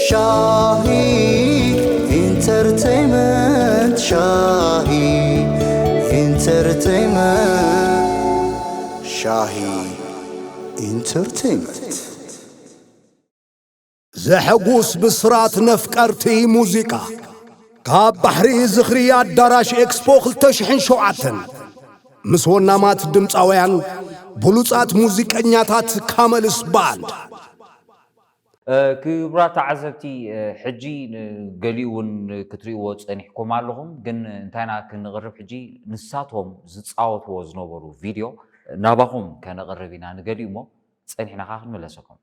ሻሂ ኢንተርቴይመንት፣ ሻሂ ኢንተርቴይመንት፣ ሻሂ ኢንተርቴይመንት። ዘሐጉስ ብስራት ነፍቀርቲ ሙዚቃ፣ ካብ ባሕሪ ዝኽሪ ኣዳራሽ ኤክስፖ ክልተ ሽሕን ሸውዓተን፣ ምስ ወናማት ድምፃውያን፣ ብሉጻት ሙዚቀኛታት ካመልስ ባንድ። ክቡራት ተዓዘብቲ፣ ሕጂ ገሊኡ እውን ክትርእይዎ ጸኒሕኩም ኣለኹም። ግን እንታይና ክንቕርብ፣ ሕጂ ንሳቶም ዝጻወትዎ ዝነበሩ ቪድዮ ናባኹም ከነቕርብ ኢና። ንገሊኡ እሞ ጸኒሕና ኸዓ ክንምለሰኩም።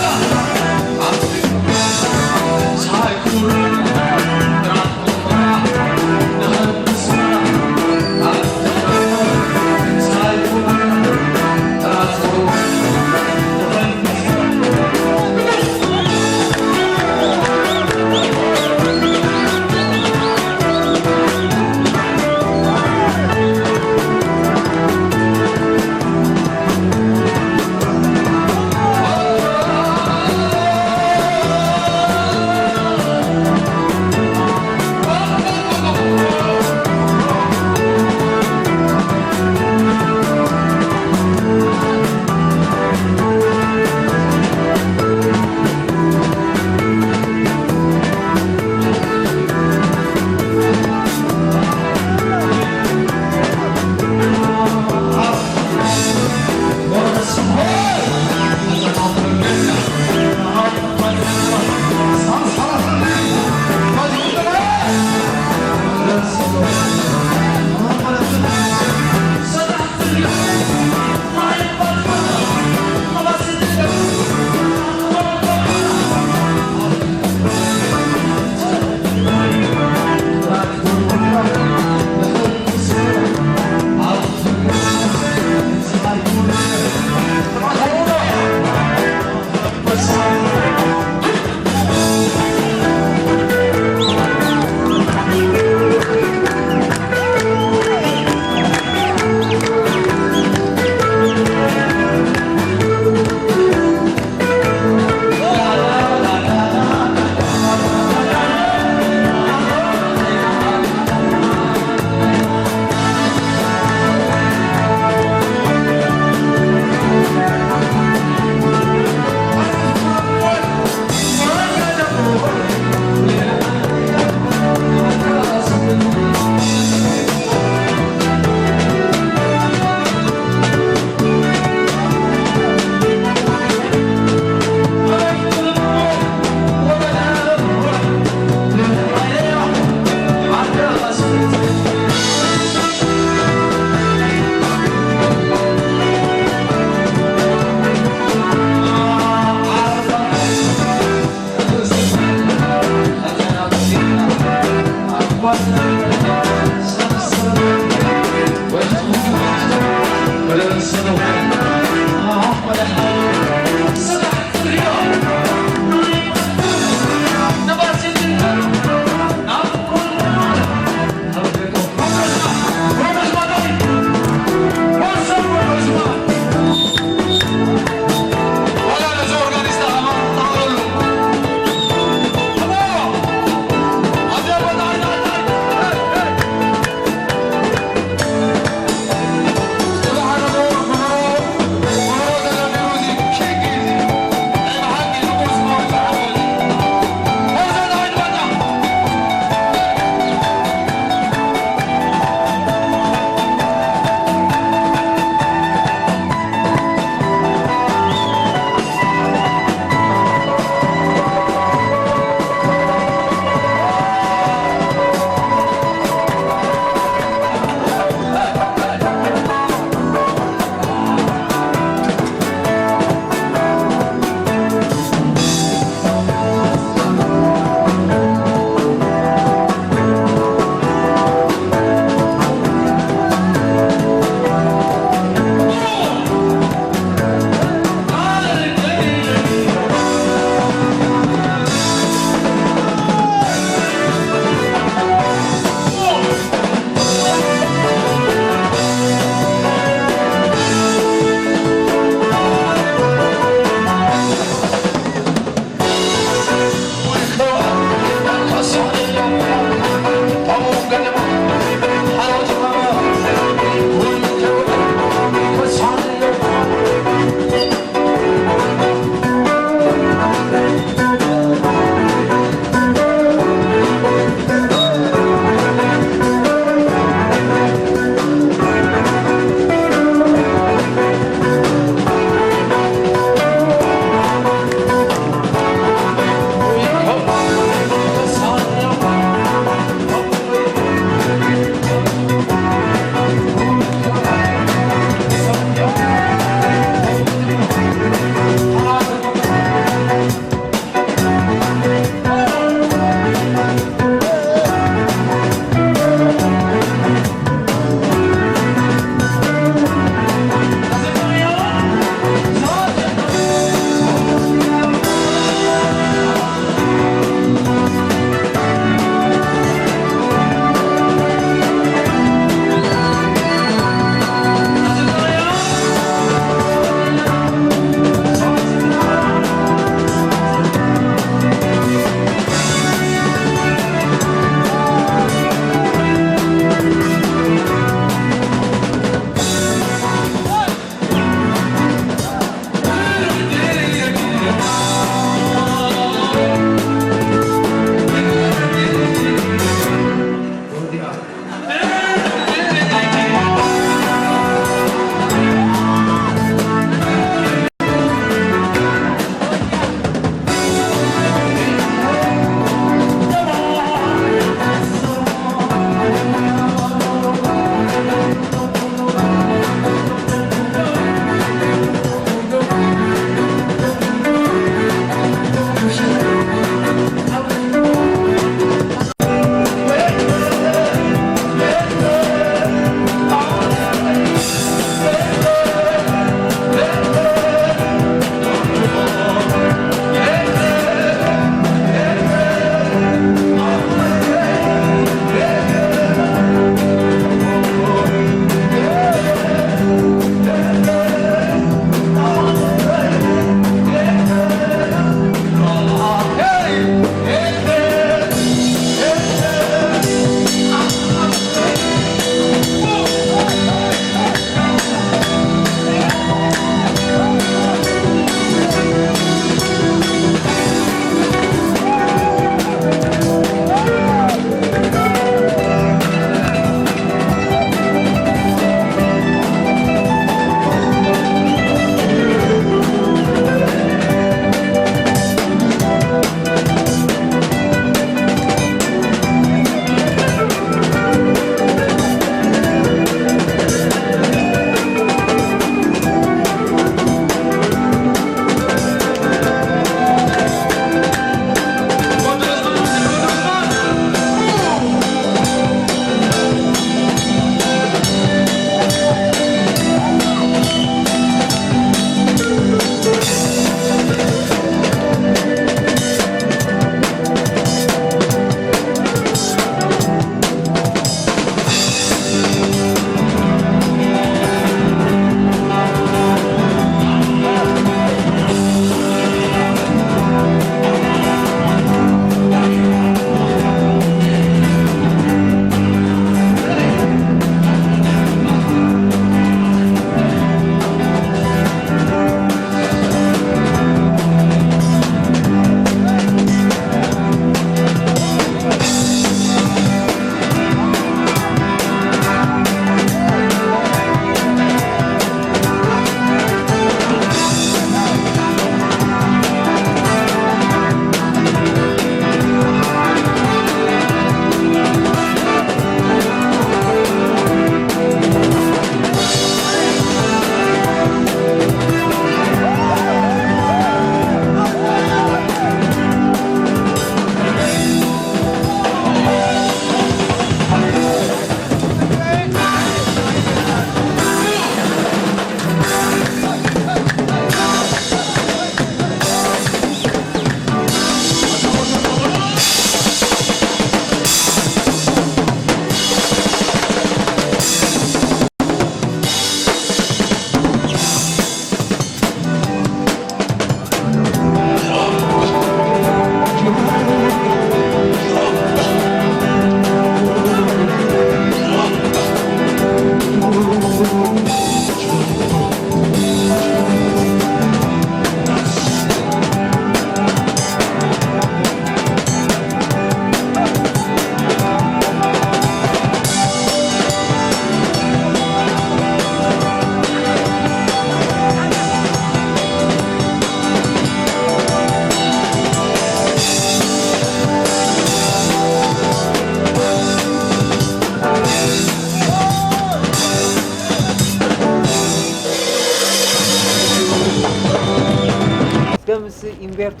ከምስ ኢምቤርቶ፣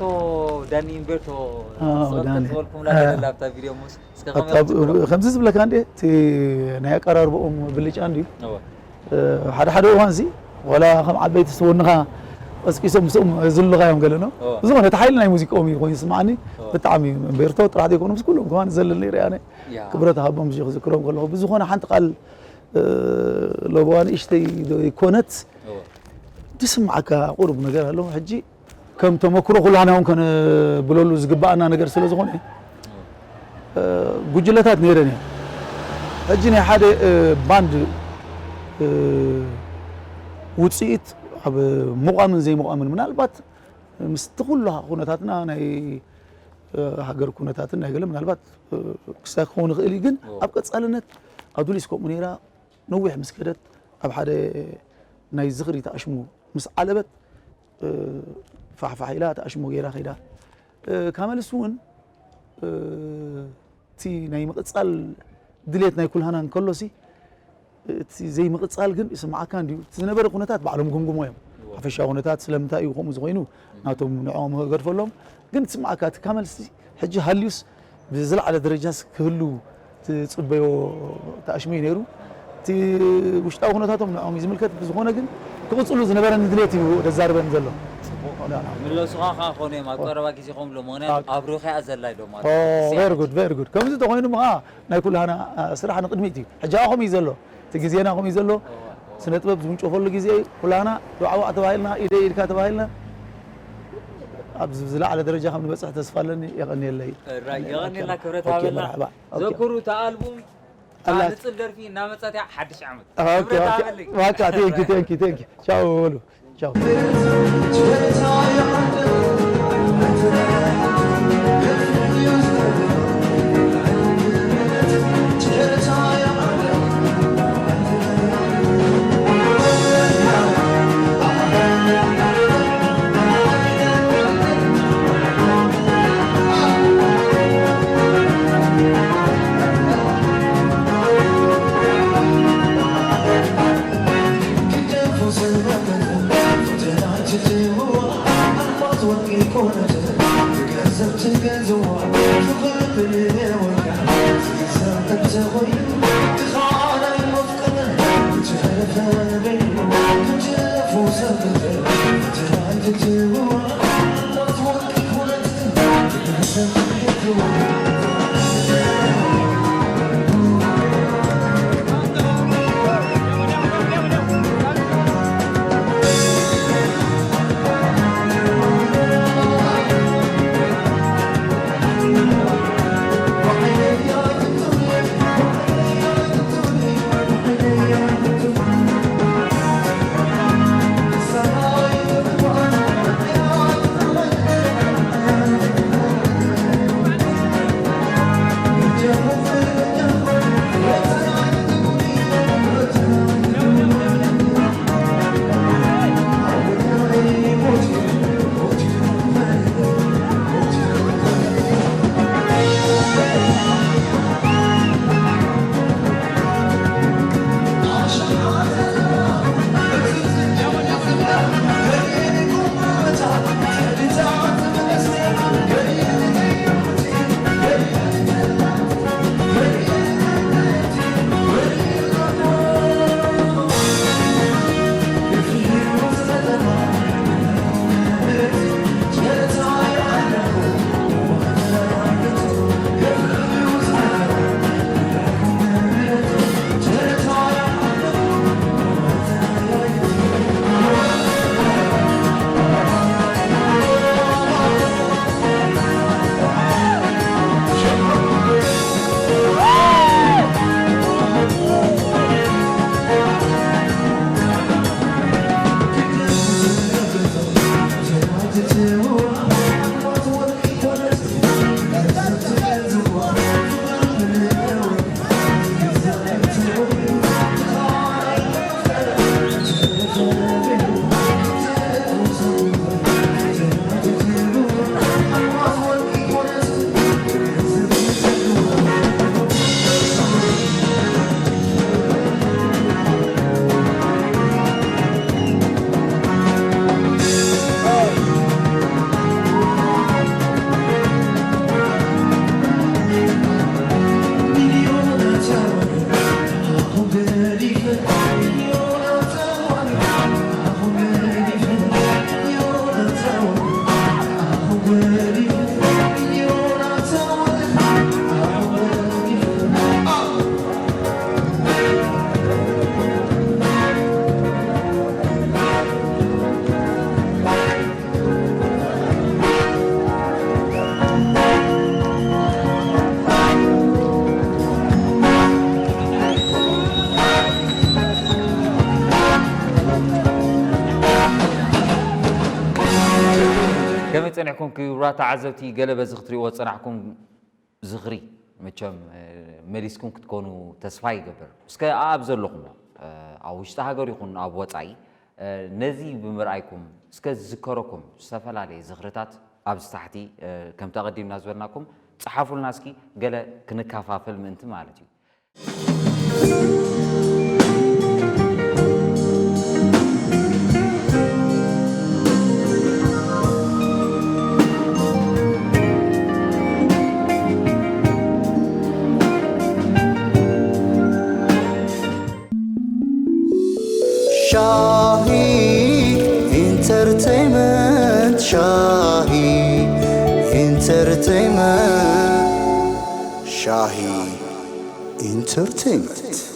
ዳኒ ኢምቤርቶ፣ ኣዎ፣ ስቕልቅል ዳኒ። ዝበልኩምላ ኣዎ። ገለ ኣብታ ቪድዮ ሙስ፣ እስከ ኣብ-፣ ከመይ ኣብ-፣ ትብሎ? ከምዚ ዝብለካ እንዴ፣ እቲ ናይ ኣቀራርባኦም ብልጫ እንድዩ። ኣዎ። እ፣ ሓደ ሓደ እዋን እዚ፣ ዋላ ከም ዓበይቲ ዝተወንኻ ቀስቂሶም ምስኦም ዝልኻዮም ገለ ነው። ኣዎ። ብዝኾነ፣ እቲ ሓይሊ ናይ ሙዚቃኦም እዩ ኮይኑ ዝስምዓኒ። ኣዎ። ብጣዕሚ ኢምቤርቶ ጥራሕ ዘይኮኑ፣ ምስ ኩሎም ከማን ዘለኒ ርኣነ። ያ። ክብረት ሃቦም፣ እዚ ክዝክሮም ከለኹ። ብዝኾነ ሓንቲ ቃል፣ እ፣ ለበዋ ንእሽተይ ዶ ይኮነት? ኣዎ። ዝስምዓካ ቁሩብ ነገር ኣሎ። ሕጂ ከም ተመክሮ ኩላህና እውን ከነብለሉ ዝግባኣና ነገር ስለ ዝኾነ፣ እ፣ ጉጅለታት ነይረን እየን። ሕጂ ናይ ሓደ፣ እ፣ ባንድ፣ እ፣ ውፅኢት ኣብ ምቋምን ዘይምቋምን ምናልባት ምስቲ ኩሉ ኩነታትና ናይ፣ እ፣ ሃገር ኩነታትን ናይ ገለ ምናልባት፣ እ፣ ክስታይ ክኸውን ይኽእል እዩ። ግን ኣዎ። ኣብ ቀጻልነት ኣዱሊስ ከምኡ ነይራ። ነዊሕ ምስ ከደት ኣብ ሓደ ናይ ዝኽሪ ተኣሽሙ ምስ ዓለበት፣ እ፣ ፋሕፋሕ ኢላ ተኣሽሙ ገይራ ከይዳ። እ፣ ካመልስ እውን፣ እ፣ እቲ ናይ ምቕጻል ድሌት ናይ ኩልሃና እንከሎሲ፣ እቲ ዘይምቕጻል ግን ይስምዓካ እንድዩ። እቲ ዝነበረ ኩነታት ባዕሎም ግምግሞ እዮም። እዎ። ሓፈሻዊ ኩነታት ስለምንታይ እዩ ከምኡ ዝኾይኑ ናቶም ንዕኦም ገድፈሎም። ግን ትስምዓካ እቲ ካመልሲ ሕጂ ሃልዩስ ብዝለዓለ ደረጃስ ክህሉ ትጽበዮ ተኣሽሙ እዩ ነይሩ። እቲ ውሽጣዊ ኩነታቶም ንዕኦም እዩ ዝምልከት። ብዝኾነ ግን ክቕጽሉ ዝነበረኒ ድሌት እዩ ዘዛርበኒ ዘሎ። ጽቡቕ። ዳ፣ ዳ። ምለሱኻ ከኣ ኮነ እዮም ኣብ ቀረባ ግዜ ከምሎ፣ ምኽንያቱ ኣብ ሩኽያ ዘላ ኢሎም ማለት ኦ፣ እዩ። ቨሪ ጉድ፣ ቨሪ ጉድ። ከምዚ ተኾይኑ ምኻ ናይ ኩላህና፣ አ፣ ስራሕ ንቕድሚት እዩ። ሕጂ ኣኹም እዩ ዘሎ። እቲ ግዜና ከምኡ እዩ ዘሎ። እዋ፣ እዋ። ስነ ጥበብ ዝውንጨፈሉ ግዜ እዩ። ኩላህና ዱዓዋዕ ተባሂልና፣ ኢደ ኢድካ ተባሂልና፣ ኣብ ዝ-፣ ዝለዓለ ደረጃ ከም ንበጽሕ ተስፋ ኣለኒ። የቐንየለይ። ራይ፣ የቐንየልና፣ ክብረት ኦኬ፣ ሃበልና። መርሓባ። ኦኬ። ዘክሩ፣ እታ ኣልቡም፣ እታ ኣላ። ንጽል ደርፊ እናመጸት እያ፣ ሓድሽ ዓመት። ኦኬ፣ ክብረት ኦኬ። ሃበለይ። በቃ፣ ቴንኪ፣ ቴንኪ፣ ቴንኪ። ቻው በሉ። ቻው። ጸኒሕኩም ክቡራት ተዓዘብቲ፣ ገለ በዚ ክትሪእዎ ዝጸናሕኩም ዝኽሪ መቸም መሊስኩም ክትኮኑ ተስፋ ይገብር። እስከ ኣብ ዘለኹም ኣብ ውሽጢ ሃገር ይኹን ኣብ ወጻኢ ነዚ ብምርኣይኩም እስከ ዝዝከረኩም ዝተፈላለየ ዝኽርታት ኣብዚ ታሕቲ ከምቲ ኣቐዲምና ዝበልናኩም ጸሓፉልና እስኪ። ገለ ክንካፋፈል ምእንቲ ማለት እዩ። ሻሂ ኢንተርቴይመንት፣ ሻሂ ኢንተርቴይመንት፣ ሻሂ ኢንተርቴይመንት።